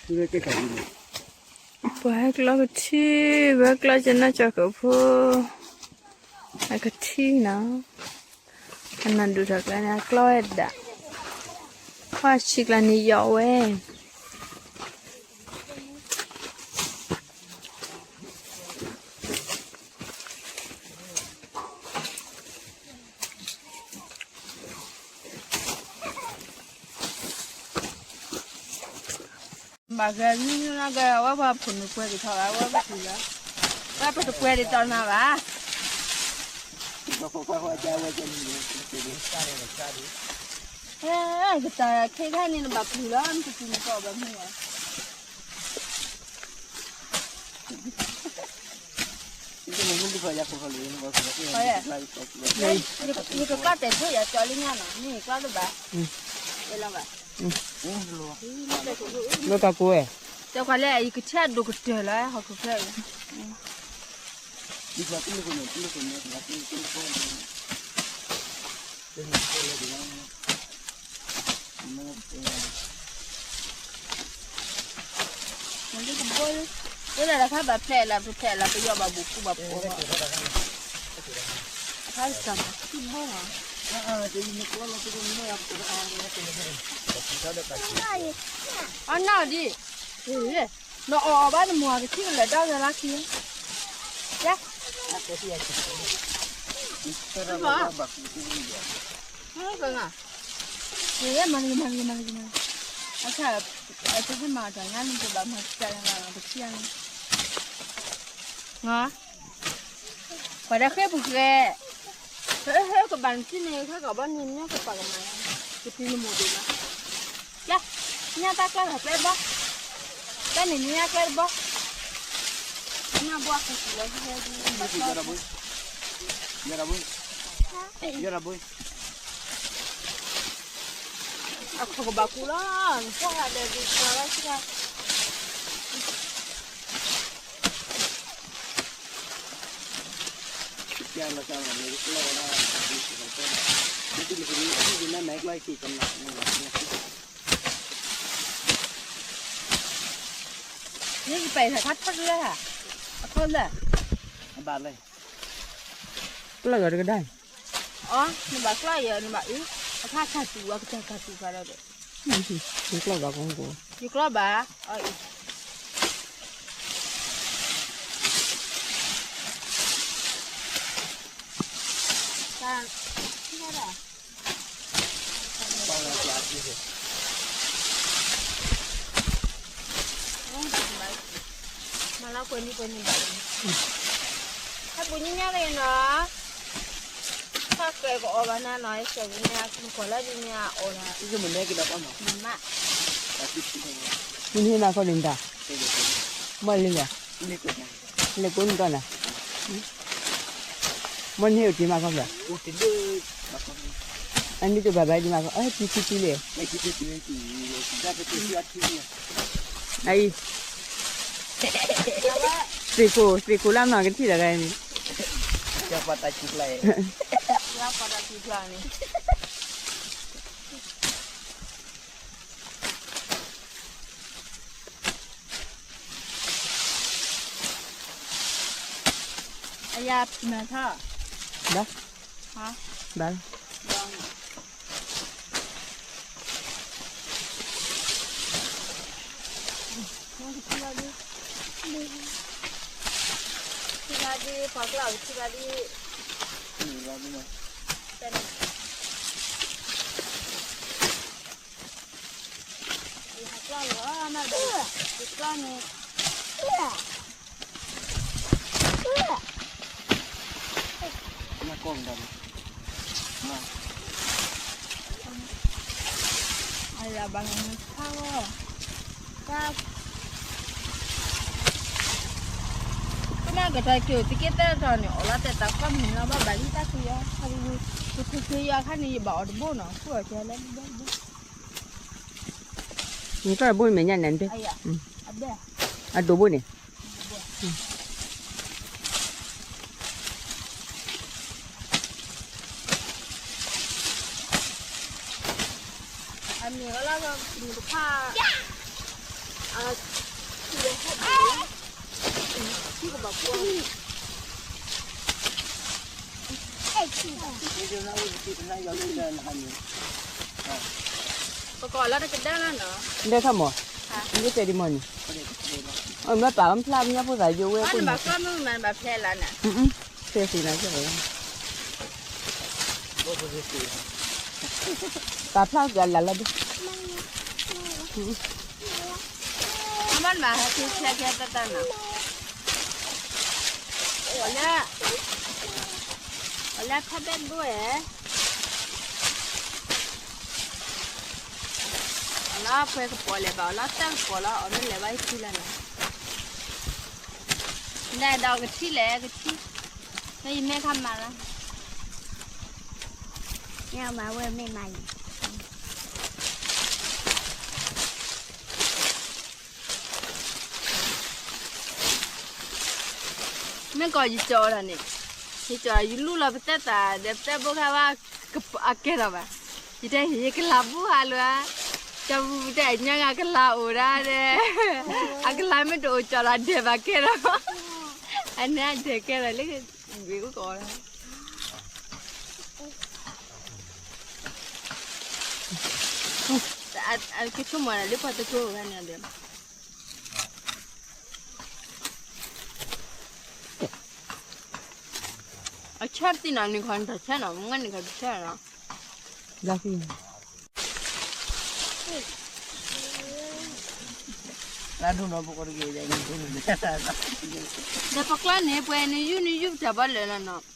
ပှၤဟဲကျီကထံ, ပှၤဟဲကျီကထံ, ပှၤဟဲကျီကနၣ်ကၠီၤကဖိ, အကထံနီၤ, အနၢ်ဒုးထီၣ်ကျါန့ၣ် အကျီဝဲဒၣ်, ပှၤဆံးကျါန့ၣ်ယီၤဝဲ ဘၣ်ဂဲၤနုာ်နဂဲၤ အဝဲပှၤဖိနုာ်ပှဲၤက့ၤထီၣ်ဘၣ် အဝဲပှၤထံၣ်လီၤ, ဝဲပတပှဲၤဒ်တီနၤဘၣ်, ကတၢၢ်ခ့ခါန့ၣ် နဘၣ်ပျုၤလီၤ နတပျုၤနကီၢ်ဘၣ်မ့ၢ်ဧါ ယကကျီၢ်တဲာ်ဆိယၤကၠီလၢညါနီၤ မ့ၢ်ယကျီၢ်တဘၣ်, လီၤဘၣ်, လၢတၢ်ကိးဝဲ, တဲခွါလၢယကထံၣ်ဒိၣ်ကတၢၢ်လီၤ ဟီၣ်ခိၣ်ချၢအံၤ မ့ၢ်ကဘိ, လၢတၢ်တခါဘၣ်ဖျဲးလၢ် ပဖျဲးလၢ် ပယီၤဘၣ်ဘူးကူဘၣ်ပှီၤဘၣ်, အခါတၢ်မၤထံဘိလီၤ, အနီၢ်ဒံး, နအီၣ်အီၣ်ဘၣ်နမိၢ်ကထံၣ်ကလၢာ်ဒီဂဲၤလီၤခံ, ယၤ, မၤလၢမၤလၢမၤလၢ, အခါ, အတဟဲမၤတၢ်ညါန့ၣ် ပဘၣ်မၤတၢ်ညါလီၤ ပထံၣ်ညါန့ၣ်, ပှၤဒီးဃ့ပူၤဃဲ, ဟဲဟဲကဘၣ်နထံၣ်န့ၣ် ခါကဘီန့ၣ် မ့ၢ်ကပာ်ကမၤ, ကတုၤနမိၢ်ဒိၣ်မး, ယၤ, ညါတၢ်ကျီၢ်တၢ်ကျဲဘီ, တၢ်န့ၣ်ညါကျဲတဘီ, ညါဘီအဃိလီၤ, ယၤ, ယၤ, အခီၣ်ကဘၣ်ကူလီၤ, နဖီၣ်ဂၤဒီးဒ်ကလီၤလီၤဆံဂၤ, နကပာ်ယၤခါထီၣ်လၢ, အခီၣ်လၢ, ဘၣ်လၢ, ကျီၢ်ဂၤတကဒါ, အီ, နဘၣ်ကျီၢ်ယၤ နဘၣ်အု, အခါခါတူၣ်ဝဲကတၢၢ်ခါတူၣ်ခါဒီး, ယကျီၢ်ဘၣ်ကီ, ယကျီၢ်ဘၣ်, အီအံၤ မၤလၢကွဲၤနံၤကွဲၤနံၤဘၣ်, ဟဲပူၤညါညါလၢနီၤ, ဖၣ်ဃဲကအီၣ်ဘၣ်နၤနီၤ, ယဆၢၣ်ဝံၤန့ၣ် မုၢ်ကီၢ်လၢဒ်န့ၣ်အီၣ်လီၤ, မ့ၢ်မး, မ့ၢ်ဟ့ၣ်နၤခီန့ၣ်တၢ်, မ့ၢ်လၢယၤ, လဲၤကိးနံၤဒီးနၤ, မ့ၢ်နဟ့ၣ်အိၣ်တ့ၢ်မးခီဖျိ, အန့ၣ်တဘၣ်ဘၣ်ဒ်မးခီ, အထံထံထံလဲၣ်, အအံၤ, သ့ၣ်ခိၣ် သ့ၣ်ခိၣ်လၢနီၢ်ကထံၣ်တဂၤန့ၣ်, ပှၤတၢ်စူၤဖျါန့ၣ် အယၤမဲာ်ထီၣ်, ဘၣ်, ဘၣ်, ထံၣ်ဘၣ်ဒ်, ပှၤကျီၢ်ထံၣ်ဘၣ်ဒ်, ယဟးကျီၢ်လီၤ, ယကျီၢ်န့ၣ်, အယၤဘၣ်န့ၣ်ခါလီၤ, ကမၤကတၢၢ်က့ၤ သုးက့သၢတီၤန့ၣ် အီၣ်လီၤတဲာ်တၢ်ကီၢ်မုၢ်လီၤ ဘၣ်ဘၣ်လံတၢ်ခံယီၤ, တခူခ့ယီၤခါန့ၣ် ယဘၣ်အီၣ်တဘိနီၤ ခိၣ်အီၣ်ကဲလၢဘိဘိ နကီၢ်တဘိန့ၣ်မဲာ်ညါန့ၣ်, အဒိၣ်ဘိန့ၣ်, အမ့ၢ်ဝဲလၢကမုၢ်တဖၣ်, အ ပကိးလၢတကဒါလီၤနီၤ, ဒဲခါမး, မ့ၢ်တဲဒ်မးန့ၣ်, မ့ၢ်ပာ်မဖျါမညါဖိသးယိဝဲအဃိန့ၣ်, ဖဲသ့ၣ်နၤ, ပာ်ဖျါကလၢ်လၢဒ်, အမ့ၢ်မၤဟဲက့ၤဆဲကဲတၢ်တၢ်နီၤ, အလၢ, အလၢဖးဘဲဘိဝဲ, အလၢပှဲၤကပီၤလဲၤဘၣ် အလၢတၢ်ကပီၤလီၤ အမ့ၢ်လဲၤဘၣ်ယထံလၢ်လီၤ, နဒီးကထံလဲၣ်ကထံ, မ့ၢ်ယမ့ၢ်ခါမၤလီၤ, မ့ၢ်မၤဝဲမ့ၢ်မၤယံၤ မ့ၢ်ကီးယကၠီၤဒၣ်န့ၣ်, ယကၠီၤယလူၢ်လီၤပတဲသး ဒီးပတဲဘိခါဘၣ်, အကဲထီၣ်ဘၣ်, ယတဲယကလၤဘူၣ်ဟးလၢၤဧါ, ကၠီၤပူၤပတဲအညါဂၤကလၤအိၣ်ဒၣ်ဒဲး, အကလၤမ့ၢ်တအိၣ်ကၠီၤလီၤဒဲးဘၣ်ကဲထီၣ်, အန့ၣ်ဒဲးကဲထီၣ်လၢ, ဘ့ၣ်အိၣ်ကီးလီၤ ကဆိကမိၣ်လၢပှၤတကျိၤဂၤန့ၣ်ဒီး, အဆၢပသံနီၤ နံၣ်ခီနတဆၢနီၤ မ့ၢ်နံၣ်ခီတဆၢနီၤ, လၢဒိၣ်နီၤ ပကီတက့ၢ်, ဒီးပကျီန့ၣ် ပှဲၤနယူၢ်နယူၢ်တၢ်ဘီလၢာ်လီၤနီၤ,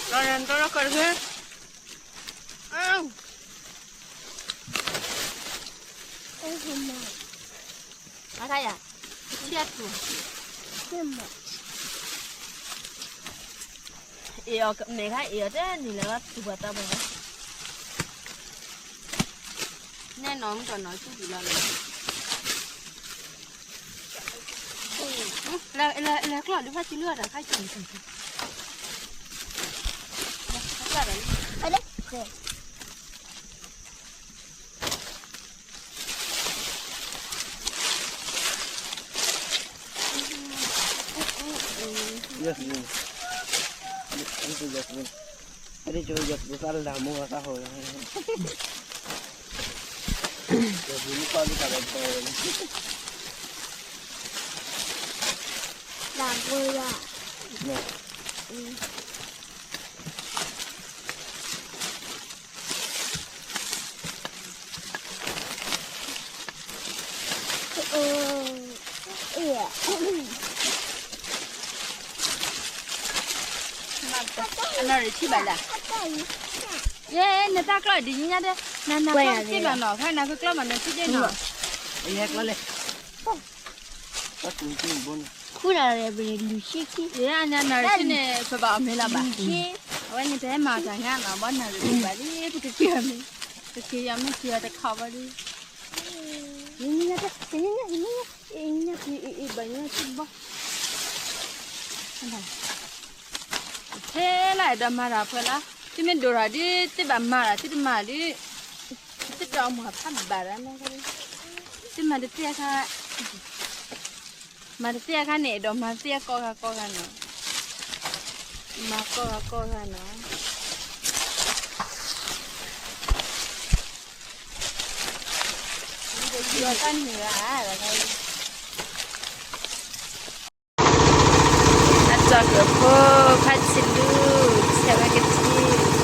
လီၤနၤတရၢၢ်ကီၢ်တဂ့ၤ, အခါယၤ, ဆဲထူ, အ့ၣ်အီၤမဲာ်ခါအ့ၣ်အီၤတန့ၢ်လၢၤဘၣ် သူၣ်ပှၤသးပှၤဘၣ်, နဲနီၤမ့ၢ်တနီၤဆူၣ်ဒံးလီၤ, လဲၤကျီၢ်ဒုးဖးထံလုၢ်အတၢ်ခါဆူၣ်န့ၣ်, အနီၢ်ရံၣ်ထံၣ်ဘၣ်လၢ, ယဲ နတၢ်ကျီၢ်ဒ်ညါဒဲး, နနကျီၢ်တ့ၢ်ဘၣ်နီၤ ခါနၤကကျီၢ်ဘၣ်နၤထံၣ်ဒ်နီၤ, ခူၣ်နၤရံၣ်ပန့ၣ် လွံၢ်ဆံခံ, ယဲ အနၤနၤရံၣ်ထံၣ်န့ၣ် ပဘၣ်အီၣ်မ့ၤလၢၤဘၣ်, အဝဲန့ၣ်ပဟဲမၤတၢ်ညါနီၤ ဘီနၤရံၣ်ပဘၣ်လံ ပကက့ၤအီၤမ့ၤ, ပက့ၤအီၤမ့ၤက့ၤအီၤတခီဘီလံ, ညါညါညါညါညါ, အ့ၣ်ညါဖံအ့ၣ်အ့ၣ်ဘၣ်ညါထံဘီ ထဲလၢအဲၣ်ဒိးမၤတၢ်ဖဲလၢ, သုမ့ၢ်ဒိၣ်ထီၣ်ဒ် သုဘၣ်မၤတၢ် သုတမၤဒ်, သုတအီၣ်မၤဖးဘၣ်ဒၣ်နီၤ, သုမၤတသ့အခါ, မၤတသ့အခါန့ၣ် အဲၣ်ဒိးမၤသ့အကီၢ်ဂၤကီၢ်ဂၤနီၤ, မၤကီၢ်ဂၤကီၢ်ဂၤနီၤ, တၢ်န့ၣ်ဧါ အတၢ်ကဖိ ဖးဆံးလူ, ဆဲးဝဲကထံၣ်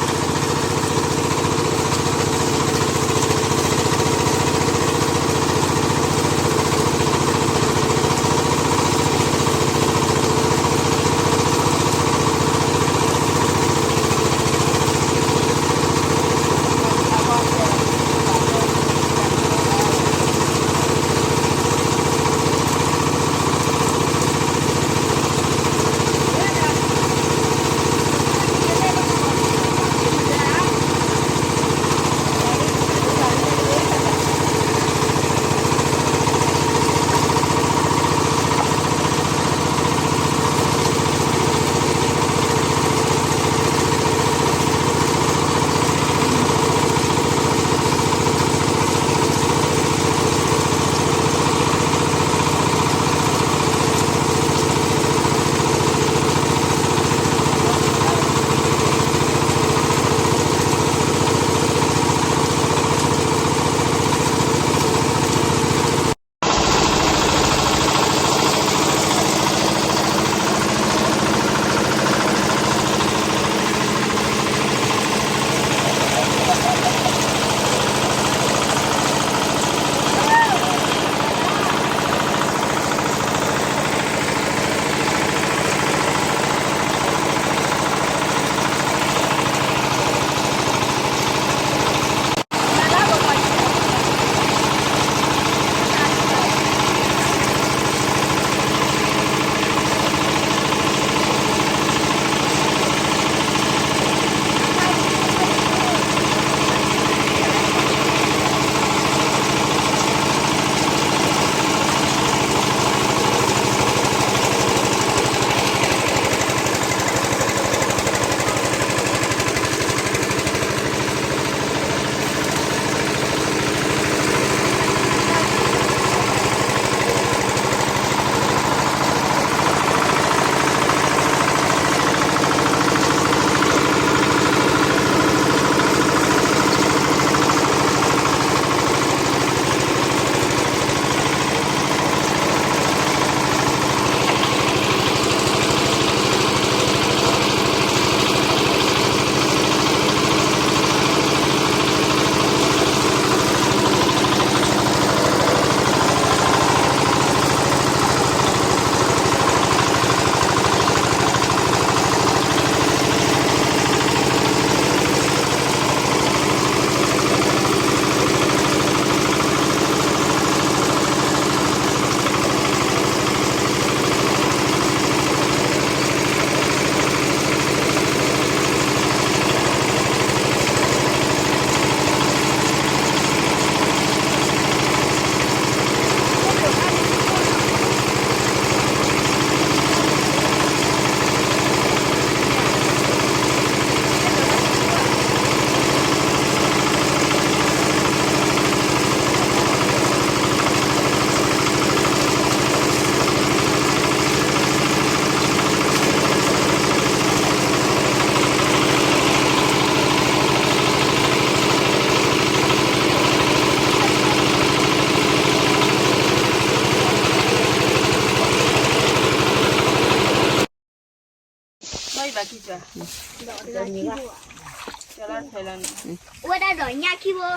ကၠီလီၤထဲလီၤန့ၣ်, ဝဲဒၣ်ဒီးညၣ်ခံဘိ,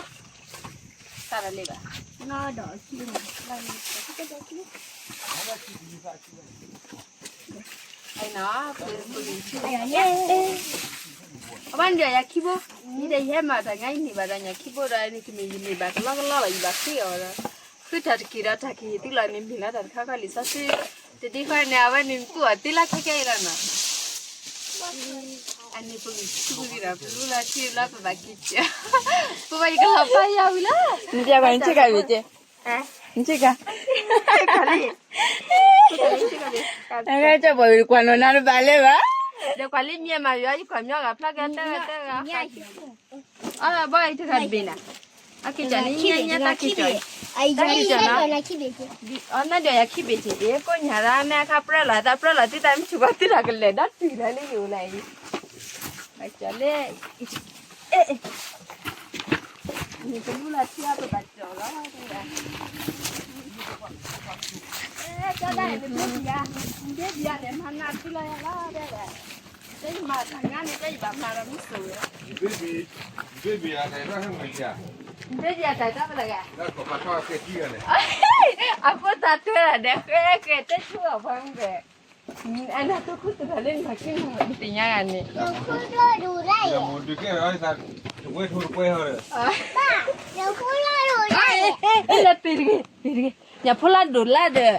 စးလီၤလံဘၣ်, နီၢ်ဒီးခံဘိ, အနီၤ, အဘၣ်န့ၣ်ဒီးယၤခံဘိ, ယတယဟဲမၤတၢ်ညါယန့ၢ်ဘၣ်တၢ်ညၣ်ခံဘိဒီး န့ၣ်တမ့ၢ်ယန့ၢ်ဘၣ်ကလီကလီလီၤ ယဘၣ်ဃ့အီၤဒီး, ဃုတၢ်တက့ၢ်ဒီးတၢ်ကဟ့ၣ်သုလီၤန့ၣ် မ့ၢ်လီၤတၢ်တခါခီလံာ်စီဆှံ, တဒ်ဃီန့ၣ် အဝဲန့ၣ်သူၣ်အီၤတ့လၢခဲကဲအံၤလီၤနီၤ. အန့ၣ်ပဂံၢ်ဆူၣ်ဂံၢ်ဒီး ပလူလီၤထံလီၤ ပဘၣ်က့ၤစၢၤ, ပဘၣ်ယကလီၤပာ်ယၤဝံၤလီၤ. နပျဲကွၢ်နဆ့ကၤဘ့ၣ်က့, နဆ့ကၤ, ကၠီဘီၣ်ဝံၤကွၢ်နီၢ်နၤတဘၣ်လၢၤဘၣ်, ဒီးကွၢ်လၢမံမၤယွၤ ယကွၢ်မံဂၤဖျါကဲတၢ်ဂၤတၢ်ဂၤ, အဘီၣ်အံၤတဂၤတဘ့ၣ်နၤ, အက့ၤကၠီန့ၣ် ညါညါတၢ်က့ၤကၠီ, တၢ်က့ၤကၠီနီၤ, အနီၢ်ဒီးယၤခံဘ့ၣ်တ့ၢ် ကိးညါရၣ် မ့ၢ်အခါပြၢလီၤ တၢ်ပြၢလီၤ သုတၢ်မ့ၢ်ဆူၣ်ဘၣ်သုတၢ်ကလဲၤဒီးတုၤလီၤလၢယအိၣ်လၢအံၤ, ကၠီလၢ နတလူလၢထံအပဘၣ်ကၠီလီၤ, ကၠီဒၣ်နဘ့ၣ်ဘံယၤ, နဘ့ၣ်ဘံယၤန့ၣ် မၤနၢ်ထံလီၤယၤလီၤ, တဲယမၤတၢ်ညါန့ၣ် တဲယဘၣ်မၤဒီးမုၢ်စိၤဝဲ, နဘ့ၣ်ဘံယၤတၢ်တၢ်ဖဲလဲၣ်ဂ့ၤ, အဃိသတးတဲဒၣ်ဒီး ဃဲဃဲတဲဆူအပှၤမုၣ်ဒီး အနၢ်တခူသူၣ်ထီၣ်လၢနမၤက့ၤမၤတညါဂၤန့ၣ်, လၢပ့ၤတဂ့ၤ ပ့ၤတဂ့ၤ ညၣ်ဖိလါဒိၣ်လါဒီး,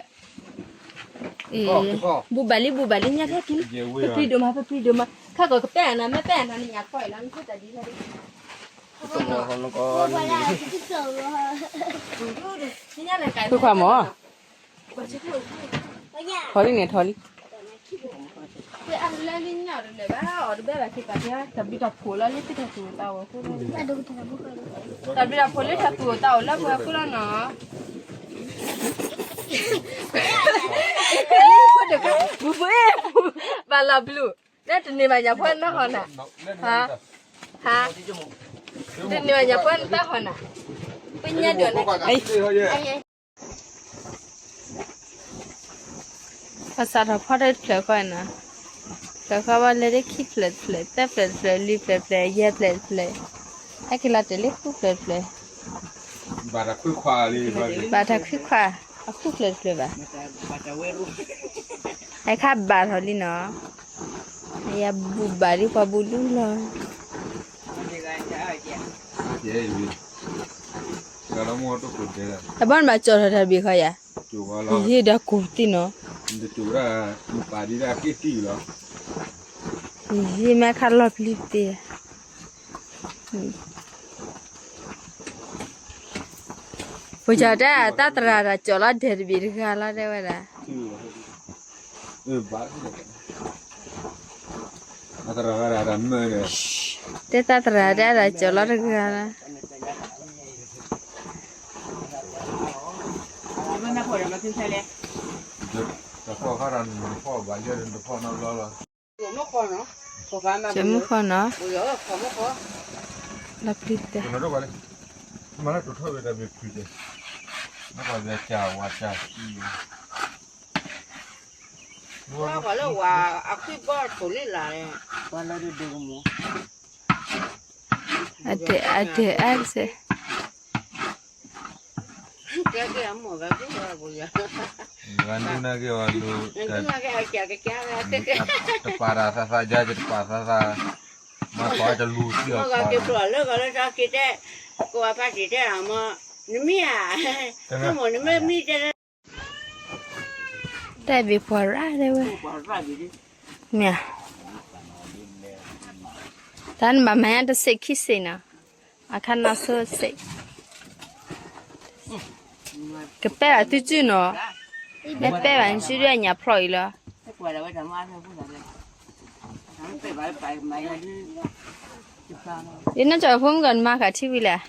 အ့ ဘူးဘၣ်လံ ဘူးဘၣ်လံ ညါထဲက့ၤလံ, ပပျံၤဒိၣ်မး ပပျံၤဒိၣ်မး ခါကီၢ်ကပဲၢ်အနၤ မ့ၢ်ပဲၢ်အနၤန့ၣ် ညၣ်ဖျီၣ်အံၤလီၤ နဖိတၢ်ဒ်လဲၣ်, ခွါမၢ်, ထီၣ်လံန့ၣ် ထီၣ်လံ, ပှၤအလၢလၢညၣ်တလဲၤဘၣ် အီၤတဘဲဘၣ်က့ၤပာ်က့ၤ တၢ်ဘျုးတၢ်ဖှိၣ်လီၤလၢသုတၢ်သူၣ်အိၣ်သးအိၣ်အဃိ, တၢ်ဘျုးတၢ်ဖှိၣ်လၢတၢ်သူၣ်အိၣ်သးအိၣ်လၢပှၤအဃိလီၤနီၤ, ပူၤပူၤအ့ၣ်ပူၤ ဘၣ်လီၤဘျုး, လၢတန့ၢ်ဘၣ်ညၣ်ဖိနတၢ်ဟီနၤ, ဟါ, ဟါ, တန့ၢ်ဘၣ်ညၣ်ဖိနတၢ်ဟီနၤ, ပညါဒိၣ်နၤ ပစးထီၣ်ဖီတဖျၢၣ်ဃီနီၤ, ဖျၢၣ်ဃီဝဲလဲၤလၢခံဖျၢၣ်တဖျၢၣ် သၢဖျၢၣ်တဖျၢၣ် လွံၢ်ဖျၢၣ်တဖျၢၣ် ယဲၢ်ဖျၢၣ်တဖျၢၣ်, ဟဲက့ၤလီၤတဲာ်လၢဃုဖျၢၣ်တဖျၢၣ်, ဘၣ်တၢ်ခွံခွါလံ, ဘၣ်တၢ်ခွံခွါ, အဃုဖျၢၣ်တဖျၢၣ်ဘၣ်, အခါဘၣ်ထီၣ်လံနီၤ, ယဘူးဘၣ်လံပှၤဘူးဒူလီၤ အဘီနဘၣ်ကၠီၣ်ထီၣ်တၢ်ဘ့ၣ်ခီယၤ, ယဟ့ၣ်ဒီးကိၢ်သ့ၣ်နီၤ, ယဟ့ၣ်မ့ၢ်ခါလီၤပျံၤသ့, ပကၠီၣ်တဲ တၢ်သရၣ်တၢ်ကၠီၣ်လီၤဒဲးတဘ့ၣ်တဂၤလီၤ တဲဝဲဒၣ် တဲတၢ်သရၣ်တဲဒၣ်ကၠီၣ်လီၤတဂၤလီၤ, ကၠီၣ်မုၢ်ဃီနီၤ, လီၤပျံၤတဲ, မၤလၢတိၤထီၣ်ဝဲတၢ်ဘ့ၣ်ဖုတဲ, နကွၢ်ဘၣ်ကၠီၣ်ဝါကၠီၣ်, ပှၤလၢဝၤအခွံဘီၣ်ထိၣ်လံလၢ်, ပှၤလၢဒိၣ်ဒိၣ်ကမူၣ်, အတဲ အတဲ အါစဲး, ကဲကဲအမိၢ်ဂၤကဲဝဲပူၤယၤ, ဂၤဒုးနာ်က့ၤဝဲလိၤ, တပာ်တၢ်သးသး ယၤယတပာ်သးသး, မၤပှၤတလူၤစံၣ်အီၤ, မ့ၢ်ဂၤက့ၤပျီၢ်လၢဂၤလၢတၢ်က့ၤတဲ, ကိးဝဲဖါတံၢ်တဲအမ့ၢ်, နမ့ၢ်ဧါ, ကမိၣ်နမ့ၢ်မံတဲလၢ တၢ်ဘ့ၣ်ပှၤရၣ်တဲဝဲ, မ့ၢ်, တၢ်နဘၣ်မၤညါတစ့းခံစ့းနီၤ, အခါနီၢ်ဆိစ့း, ကပဲၢ်ဘၣ်သုစုနီၤ, မ့ၢ်ပဲၢ်ဘၣ်နစုဒုးညၣ်ဖျီၣ်အံၤလီၤ, ယနီၢ်ကၠီၣ်ဖိမုၣ်ကီးနမၤဃာ်ထံဝံၤလဲၣ်,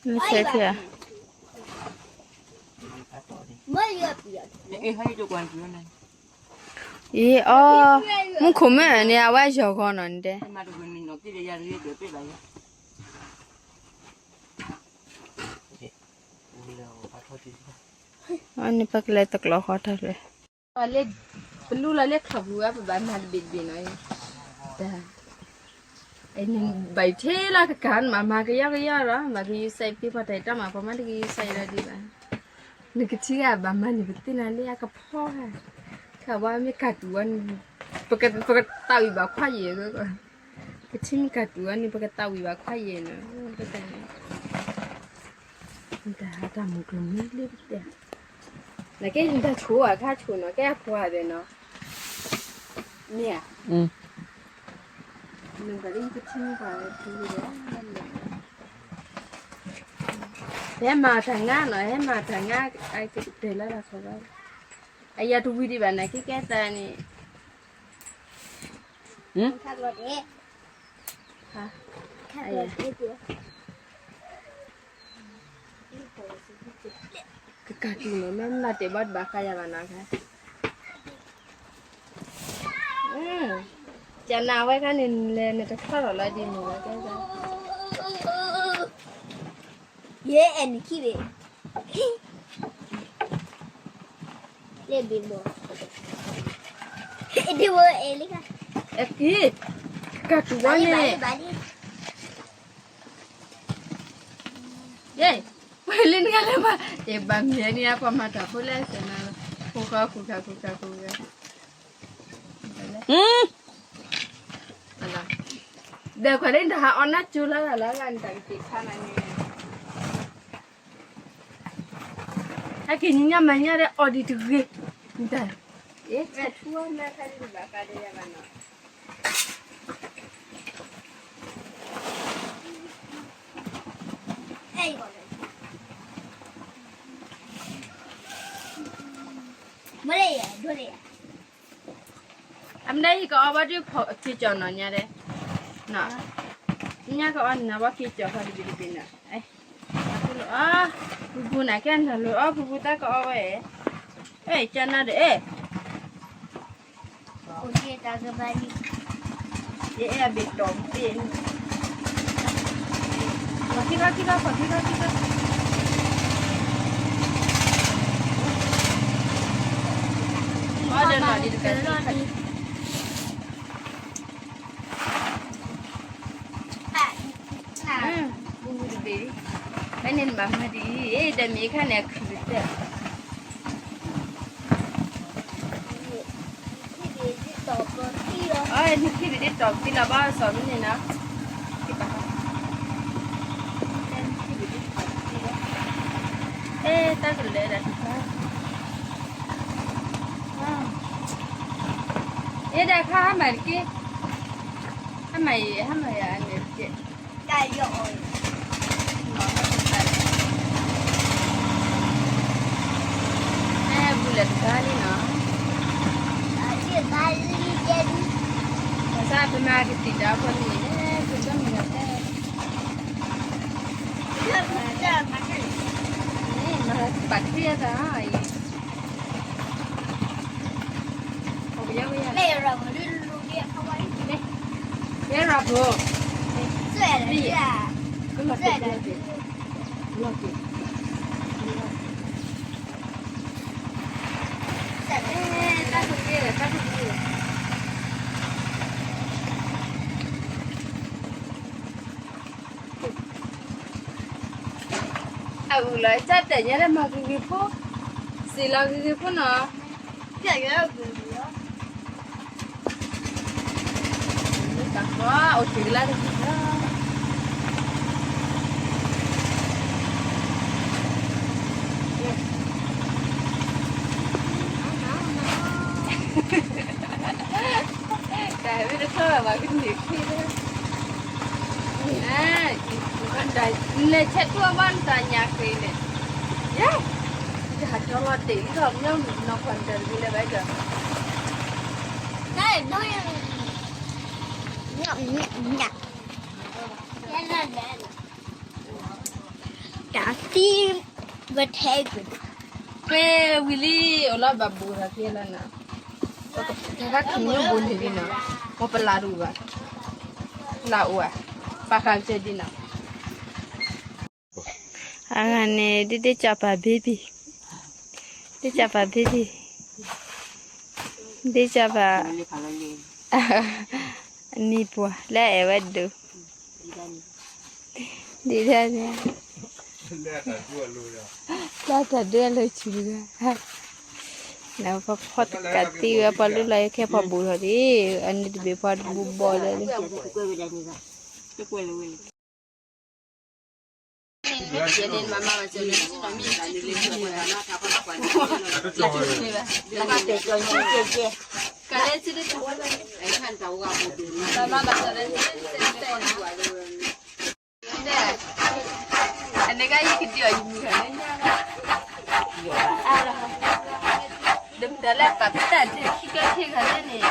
နဆဲးထံဧါ, အံၤအီ, မူခိၣ်မ့ၢ်န့ၣ် အဝဲယီၤဂီၤနီၤန့ၣ်တဲ အန့ၣ်ပကလဲၤတကျီဃီတၢ်လဲၣ်, ပလူလီၤလၢချီၣ်ပူၤဝဲ ပဘၣ်မၤတဘ့ၣ်တဘ့ၣ်နီၤ, တၢ် ဘၣ်ထဲလီၤကကၤနမၤ မၤကယီကယီဒီး မၤကယူၤစဲးဖံဖီတၢ်တၢ်မၤ ပှၤမၤတကယူၤစဲးဒီးဒံးဘၣ်, နကထံၣ်ဂၤဘၣ်မၤန့ၣ် ပသ့ၣ်နၤလၢအကဖီဂၤ, ခါဝဲမ့ၢ်ကၤတူာ်ဝဲန့ၣ် ပကသးဝံၣ်ဘၣ်ခွါယဲၢ်, ကထံၣ်မ့ၢ်ကၤတူာ်ဝဲန့ၣ် ပကသးဝံၣ်ဘၣ်ခွါယဲၢ်နီၤ, ပတၢ်န့ၣ် တၢ်ဟးတၢ်မူကျိၤမံလၢပတဲ, နကဲနတၢ်ဆိၣ်အါခါဆိၣ်နီၤ ကဲအပှၤဒီးနီၤ, မ့ၢ်ဧါ, နကထံၣ်မ့ၢ်ပှၤလၢထူဒီး, ဟဲမၤတၢ်ငါနီၤ ဟဲမၤတၢ်ငါ, အကတဲလၢတၢ်ခီဘၣ်, အယၤတဝံၤဒံးဘၣ်နၤ ကဲကဲသးန့ၣ် ကကၤတူာ်န့ၣ် မ့ၢ်မၤတ့ၢ်ဘၣ်တဘၣ်ဃါယၤဘၣ်နီၤခါ, ကနၣ်ဝဲခါန့ၣ်လဲၤနတချီၣ်ထီၣ်လီၤဒ်န့ၣ်လီၤ, ယဲအဲၣ်နခံဘ့ၣ် လၢဘ့ၣ်ဘီ, ဒ့ဝဲအဲၣ်လံခါ, အက့ၤ, ကကၤတူာ်ဝဲန့ၣ်, ယဲ, ပှၤလၢနဂၤလၢဘၣ်, ယဘၣ်မ့ၢ်န့ၣ် ပှၤမၤတၢ်ဖိလၢစဲးနၤလီၤ, ဃူဃူဃူဃူဃူဃူဃူ, ဒီးခွါလၢနတဟးအီၣ်နၢ်ကၠိလၢဂၤလၢဂၤ နတၢ်ကသ့ၣ်ခါနၤန့ၣ် ဟဲက့ၤညါမၤညါဒီးအီၣ်ဒံးတဂ့ၤ, နတၢ်, ဆဲးထူအီၣ်မ့ၢ်ခါဒံးတဘၣ်ဃးဒီးယၤဘၣ်နီၤ, မ့ၢ်လၢယၤဒိၣ်လၢယၤ အမ့ၢ်ဒၣ်ယကအီၣ်ဘၣ်ဒုးဖီခံကၠီနီၤညါဒဲး, ညါကအီၣ်နၤဘၣ်ခံကၠီဖီတဘ့ၣ်တဘ့ၣ်နီၤ, အီၣ်, ပူပူနၤကဲနၤလိၤအီၣ်ပူပူတၢ်ကအီၣ်ဝဲ, အဲၣ်ကနၣ်ဒီးအဲၣ်, ယအဲၣ်အဘ့ၣ်တီၢ်ဘ့ၣ်, ပှၤခံခီခံခီ ပှၤခံခီခံခီ အီၣ်ဒီးနီၤဒ်တကး ဘူးတဘ့ၣ်, မ့ၢ်န့ၣ်နဘၣ်မၤဒ်အံၤ ဒီးမ့ၢ်ခါန့ၣ် အခုၣ်တၢ်, အနခံဘ့ၣ်ဒ်တီၢ်ပသံလီၤဘၣ် စီၤမ့ၢ်န့ၣ်နီၤ, အဲ တၢ်ကလဲၤဒၣ်တခါ, အဲ ဒၣ်ခါဟါမၢ်တက့ၢ်, ဟါမၢ်ယံၤ ဟါမၢ်ယၤန့ၣ်တက့ၢ်, အဲ ဘူးလဲၤတခါလံနီၤ, ဘၣ်ဆၣ်ပမၤကသံၣ်တၢ်ဖိန့ၣ် ပကမၤတၢ် မၤပာ်တ့ၢ်အသးအံၤ, မ့ၢ်ရၢၢ်ဖိ, တၢ်က့ၢ်, တၢ်က့ၢ်, အအုၣ်လီၤ တၢ်တဲာ်ညါလၢမၤဂ့ၤဂ့ၤဖိ, စံၣ်လီၤဂ့ၤဂ့ၤဖိနီၤ, တၢ်ဃီအိၣ်တ့ၢ်ကလါတဂ့ၤလီၤ, တၢ်ဝဲတခီဘၣ်ကန့ၢ်ခံလၢ လဲၤဆဲးတူၢ်အဘၣ်နတၢ်ညါဃ့လဲၣ်, ယဲ, ယဟးကၠီလီၤတ့ၢ်အံၤထီၣ်မညီနီၢ်ခွါနတၢ်တဂ့ၤလၢၤဘၣ်ဒီး, တၢ်သံ ဝဲထဲကွံာ်, ကွဲဝံၤလံ အိၣ်လီၤဘၣ်ဘူးထီၣ်က့ၤလီၤနီၤ, တၢ်ခါခံမံၤဘိန့ၣ်လံနီၤ, မ့ၢ်ပလၢ်တအိၣ်ဘၣ်, လၢ်အိၣ်ဧါ, ပာ်ဃာ်ကစၢ်ဒ်နီၤ, အဂၤန့ၣ် ဒ်ဒ်ကၠီပာ်ဘ့ဘ့ၣ်, ဒ့ၣ်ကၢ်ဖးဘ့ၣ်ဒံး, ဒ့ၣ်ကၢ်ဖး, နံၤပှၤလၢအအဲၣ်ဝဲဒိၣ်, ဒ်လဲၣ်န့ၣ်, လၢတၢ်ဒိၣ်အလၢဆူၣ်, နဖီတကးတံၢ်ဝဲပှၤလူလီၤခဲဖီဘူၣ်ထီၣ်ဒံး, အန့ၣ်တဘ့ၣ်ပှၤတဘူၣ်ဘီၣ်လၢ အန့ၣ်ကယကဒံးအီၤယမုၢ်ဂၤလၢညါဘၣ်, ဒ်မတၤလဲၣ်ပာ်ပတၢ်ဒဲးခံကဲခံဂၤလၢန့ၣ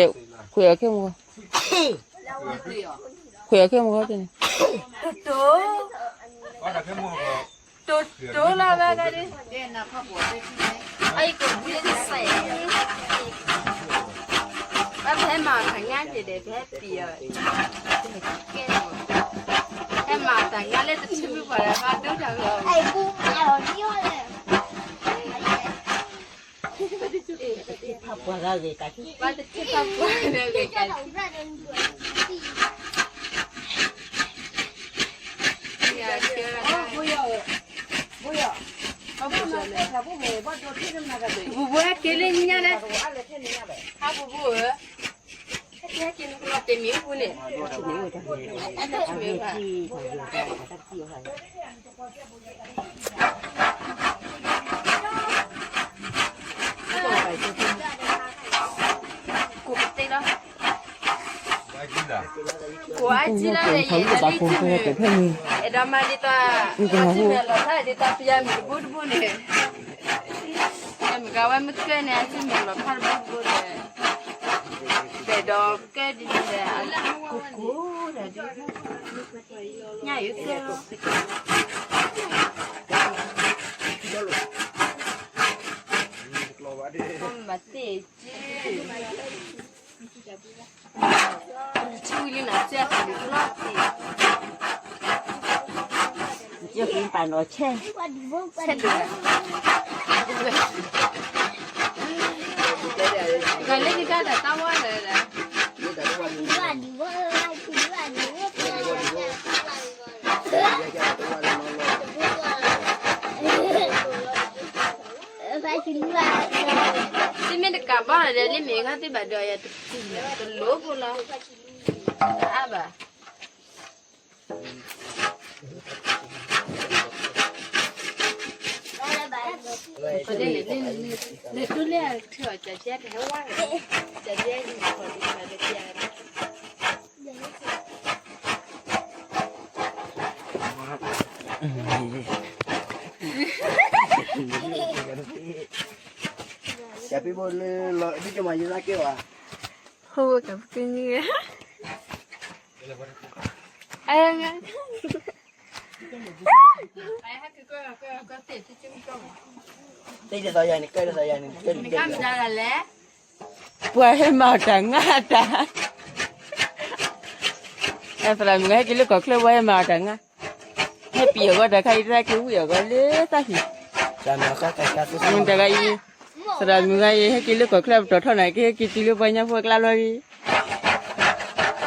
်, ခွဲးအီၤခဲမုၢ်, ခွဲးအီၤခဲမုၢ်ဃီတန့ၣ်, တိၢ်တိၢ်လီၤဝဲဒၣ်ဒ်, အံၤကဘုးတစဲး, ဘၣ်ဖဲမၤတၢ်ငါက့ၤဒီး ဖဲပံၤအီၤ, ဖဲမၤတၢ်ငါလၢတထံမုၢ်ပှၢ်ဒီး ဘၣ်ဒိတၢ်ဂီၤ, ဖးပှၢ်ဂၤဂ့ၤကး, ဘၣ်တထံၣ်ဖးပှၢ်ဂၤဂ့ၤကး, ပူၤပူၤဟဲက့ၤလၢညါန့ၣ်, ဟးပူၤပူၤဧၢ, ဟဲက့ၤနကလီၤတဲာ်မ့ၣ်အူပူၤန့ၣ်, ကိးကတဲလီၤ, ကိးအါကံလီၤ, အဲၣ်ဒိးမၤဒ်သိး, အါစုမဲာ်လီၤဖးဒ်သိးပယါမ့ၣ်တဘိတဘိန့ၣ်, မ့ၢ်ကဝဲမ့ၢ်ကဲန့ၣ် အါစုမဲာ်လီၤဖးတဘိတဘိန့ၣ်, ပအဲၣ်ဒိးကဲဒ်န့ၣ်ဒီး ကိးကိးဒၣ်ဒ်, ညါယကဲလီၤ, မၤတ့ၢ်က့ၤ ထူလံနၤစဲးလီၤ, ဆဲးဒိၣ်, ဂၤလၢကဒါဒီးတၢ်ဝါလၢာ်ဒီး သုမ့ၢ်တကးဘၣ်ဒီး လၢမ့ၢ်ဂၤသ့ၣ်ဘၣ်ဒီး ယတလိၣ်ဖိလီၤ, တအါဘၣ်. ကပ့ဘိလၢလီၤ ဒ်ကမၤယသးကဲဝဲ, ဟိဝဲကပကညံ, ပှၤဟဲမၤအီၣ်တၢ်ငါတၢ်, သရၣ်မုၣ်ဂၤဟဲက့ၤလၢကီၢ်ချၢ ပှၤဟဲမၤအီၣ်တၢ်ငါ, ဟဲပံၤအဂီၢ်တၢ်ခါအံၤ တၢ်က့ၤဝံၣ်အဂီၢ်လၢတၢ်ဟံၣ်, တဂၤအံၤ, သရၣ်မုၣ်ဂၤအံၤ ဟဲက့ၤလၢကီၢ်ချၢ ပတီၢ်ထီၣ်နၤက့ၤ ဟဲက့ၤတုၤလၢပှၤညါဖိအကျါလီၤအံၤ,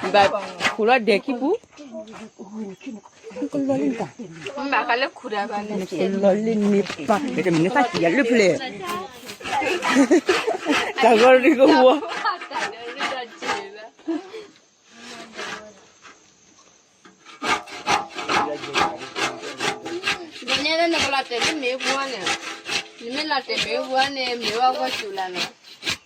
ဘၣ်ခူၣ်လီၤဒဲးခံပူၤ, လီၤလၢန့ၣ်ပၢ်, မ့ၢ်တၢ်မနုၤသးကံၢ်ယၤလၢဖျဲၣ်, တၢ်ဂီၤရံၣ်ကဝီၤ ဒ်န့ၣ်လၢနကလီၤတဲာ်လၢမ့ၣ်အူပူၤန့ၣ်, နမ့ၢ်လီၤတဲာ်မ့ၣ်အူပူၤန့ၣ် မ့ၣ်အူအဂီၢ်စူၤလၢ်န့ၣ်, လီၤ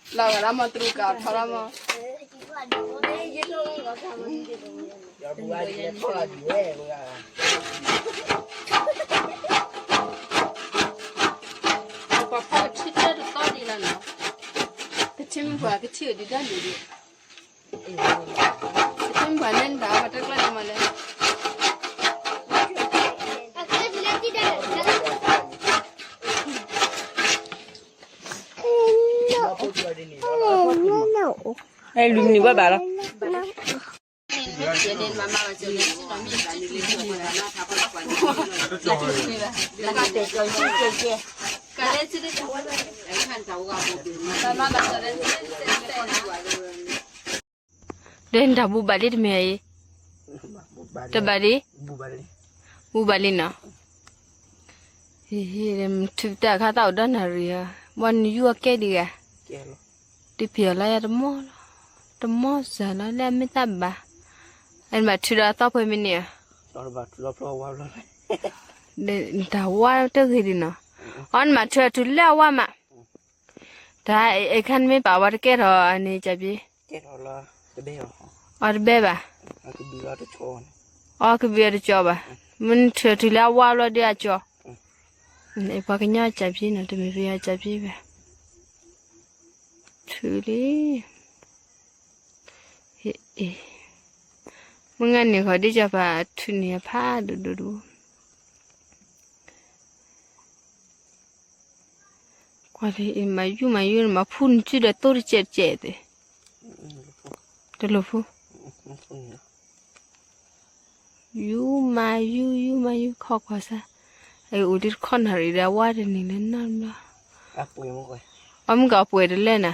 ဂာ်လၢမီၤတရူးကးထီလီၤမီၤ, ပှၤဖီၣ်ကထံၣ်တၢ်တသီဒံးလီၤ, ကထံၣ်မ့ၢ်ပှၤကထံၣ်အီၤဒုၣ်ဒါဒုၣ်ဒုၣ်, ကထံၣ်မ့ၢ်ပှၤနဲၣ်နတၢ်အီၣ်ပှၤတၢ်ကျၢၢ်ဒံးမးလၢ အဲ လူမံၤဝဲဘၣ်လီၤ. ဒီးနတၢ်ဘူဘၣ်လံတမ့ၢ်အံၤ, တဘၣ်လံ, ဘူဘၣ်လံနီၤ, ထုးပတၢ်ခါသၣ်အိၣ်ဒီနၣ်ရံၣ်ဧါ, ဘၣ်နယူၢ်အီၤကဲဒံးဂၤ, ဒ်ဖံးအီၤလီၤယၤတမီၢ်လီၤ, တမီၢ်စၢၤလီၤ လၢအမ့ၢ်တၢ်ဘၣ်, အနဘၣ်ထုးဒီးအသီပှဲၤမံးနံးဧါ, နတၢ်ဝါတဂ့ၤဒံးနီၤ, အီနမၤထုးအထုးလၢအဝါမး, တၢ်အခါနမ့ၢ်ပာ်ဝါတကဲထီၣ်အန့ၣ်ကပ့ၤ, အီတဘဲဘၣ်, အီကဘံးအီၤတကၠီဘၣ်, မ့ၢ်နထုးအထုးလၢအဝါဘျီဒီးအကၠီ, ပှၤကညီအကပ့ၤနီၤ တမ့ၢ်ပယီၤအကပ့ၤဘၣ်, ထုးလံ, မုၢ်ဂၤန့ၣ်ဃီဒ်ကၠီပာ်ထုးန့ၣ်အဖးဒိၣ်ဒိၣ်ဒိၣ် ကွၢ်လၢအမၤယူၢ်မၤယူၢ်န့ၣ် မၤဖူနစုဒီးသိတကဲးတကဲးသ့ၣ်, တလိၣ်ဖူ, ယူၢ်မၤယူၢ် ယူၢ်မၤယူၢ် ခီၣ်ကွၢ်စၢ်, အအိၣ်ဒ်တခီနၣ်ရံၣ်ဒီးအဝါတန့ၢ်လၢနီတဘျီ, အမုၢ်ကပှဲၤတလၢနၤ,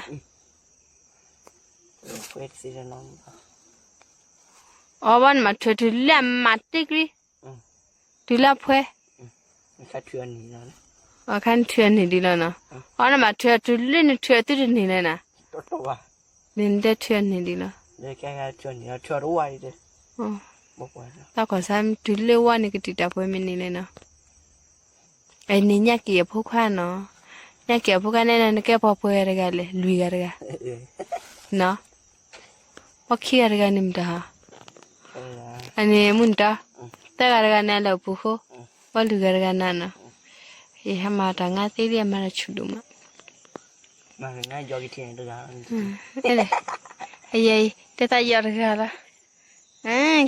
အီဘၣ်နမၤထုးထုးလၢအမၤတ့ၢ်ကြံ, တုၤလၢအဖှဲ, အခါနထုးအန့ၣ်ဒ်လီၤနီၤ, အီနမၤထုးအထုးလၢနထုးအသုတန့ၢ်လၢနၤ, နတဲထုးအန့ၣ်ဒ်လီၤ, တၢ်ကွၢ်စၢ်တုၤလၢဝါန့ၣ်ကတံာ်တၢ်ပှဲၤမ့ၢ်န့ၣ်လဲၣ်နီၤ, အန့ၣ်ညၣ်က့ၤအဖိခွါနီၤ, ညၣ်က့ၤအဖိခွါန့ၣ် နကဲပှၤပှဲၤဂၤတဂၤလဲၣ် လွံၢ်ဂၤတဂၤ, နီၤ ပှၤခံဂၤတဂၤန့ၣ်မတၤဟီ, အန့ၣ်မုၢ်နတီ, သၢဂၤတဂၤန့ၣ်အလၢာ်ပူၤဃိ, ပှၤလွံၢ်ဂၤတဂၤနၤနီၤ, ယဟဲမၤတၢ်ငါသ့လံ အမၤတၢ်ဆူၣ်ဒိၣ်မး, အယဲၢ် တဲသးယီၤတဂၤလီၤ,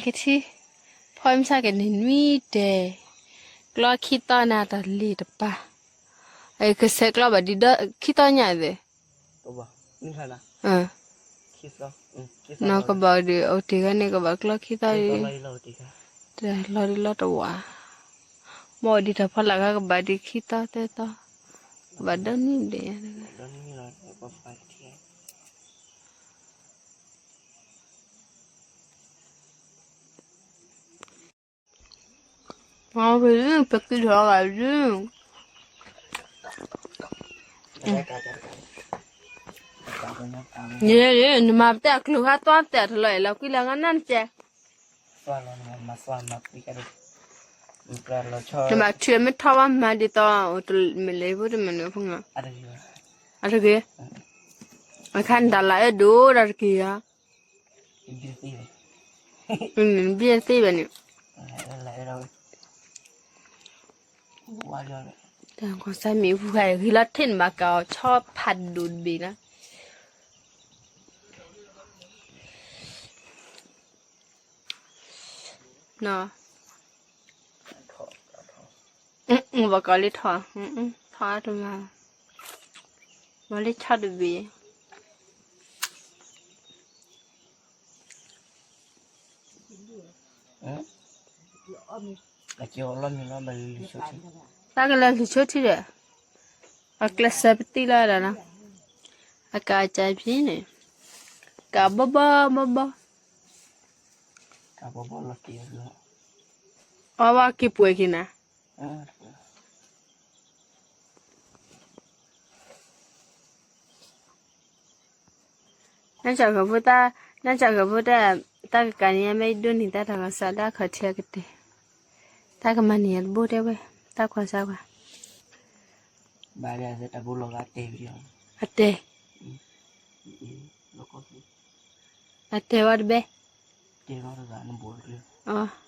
ကထံ, ဖီမုၢ်ဆါကန့ၢ်နွံတဲာ်, ကျီခံသီန့ၣ်တၢ်လ့ၤတပၤ, ကဆဲးကျီဘၣ်ဒ်ဒီးခံသီညါသ့ၣ် နီၢ်ကဘၣ်ဒီး အိၣ်တ့ၢ်ဂၤန့ၣ် ကဘၣ်ကျီခံသီဒီး, တလီၤဒ်လီၤတဝာ်, မ့ၢ်အိၣ်ဒ်တၢ်ဖီလာ်ခါကဘၣ်ဒ်ခံသီသၢသီ, ကဘၣ်ဒီနံၣ်ဒံး, ပကံၢ်ထီၣ်ဂၤဒုး, နမၤပတဲအကျိၤခါ သီတဲာ်တလီၤအဲၣ်လီၤကွံလၢ ငါနၢ်နကဲ, နမၤထုးမ့ၢ်ထီၣ်ဘၣ်မၤဒ်သိး မ့ၢ်လဲၤဖိတမနုၤဖိ, အတဂ့ၤ, အခါနတၢ်လၢအဲၣ်ဒိးဒီးတက့ၢ်ဧါ, နဘ့ၣ်သ့ဘၣ်န့ၣ်, တၢ်ကွၢ်စၢ်မ့ၣ်အူဂၤ ဂ့ၤလီၤထံၣ်နဘၣ်ကးအီၤ ဆီဖးဒိၣ်တဘ့ၣ်လီၤ. ဘၣ်ကီးလံထီၣ်, ထီၣ်တမၤ, ဘၣ်လံဆီတဘ့ၣ်. တၢ်ကလဲၤလုၢ်ဆိထံဒီး, အကျဲးစၢးပသံလီၤဒၣ်နီၤ, အကးကၢ်ဖံန့ၣ်, ကးဘီဘီဘီဘီ, အီဘၣ်က့ၤပှဲၤက့ၤနၤ. နၢ်ကၠီၣ်ဃဲၤဖိတၢ်, နၢ်ကၠီၣ်ဃဲၤဖိတၢ်, တၢ်ကကးန့ၢ်ယၤမ့ၢ်ဒိးန့ၢ်တၢ်တၢ်ကစီၣ်လၢအခီၣ်ထံးအကတၢၢ်, တၢ်ကမၤန့ၢ်ယၤတဘိတဲဝဲ, တၢ်ကွၢ်စၢ်ကွၢ်, အတဲာ်, အတဲာ်ဝဲတဘဲ, အ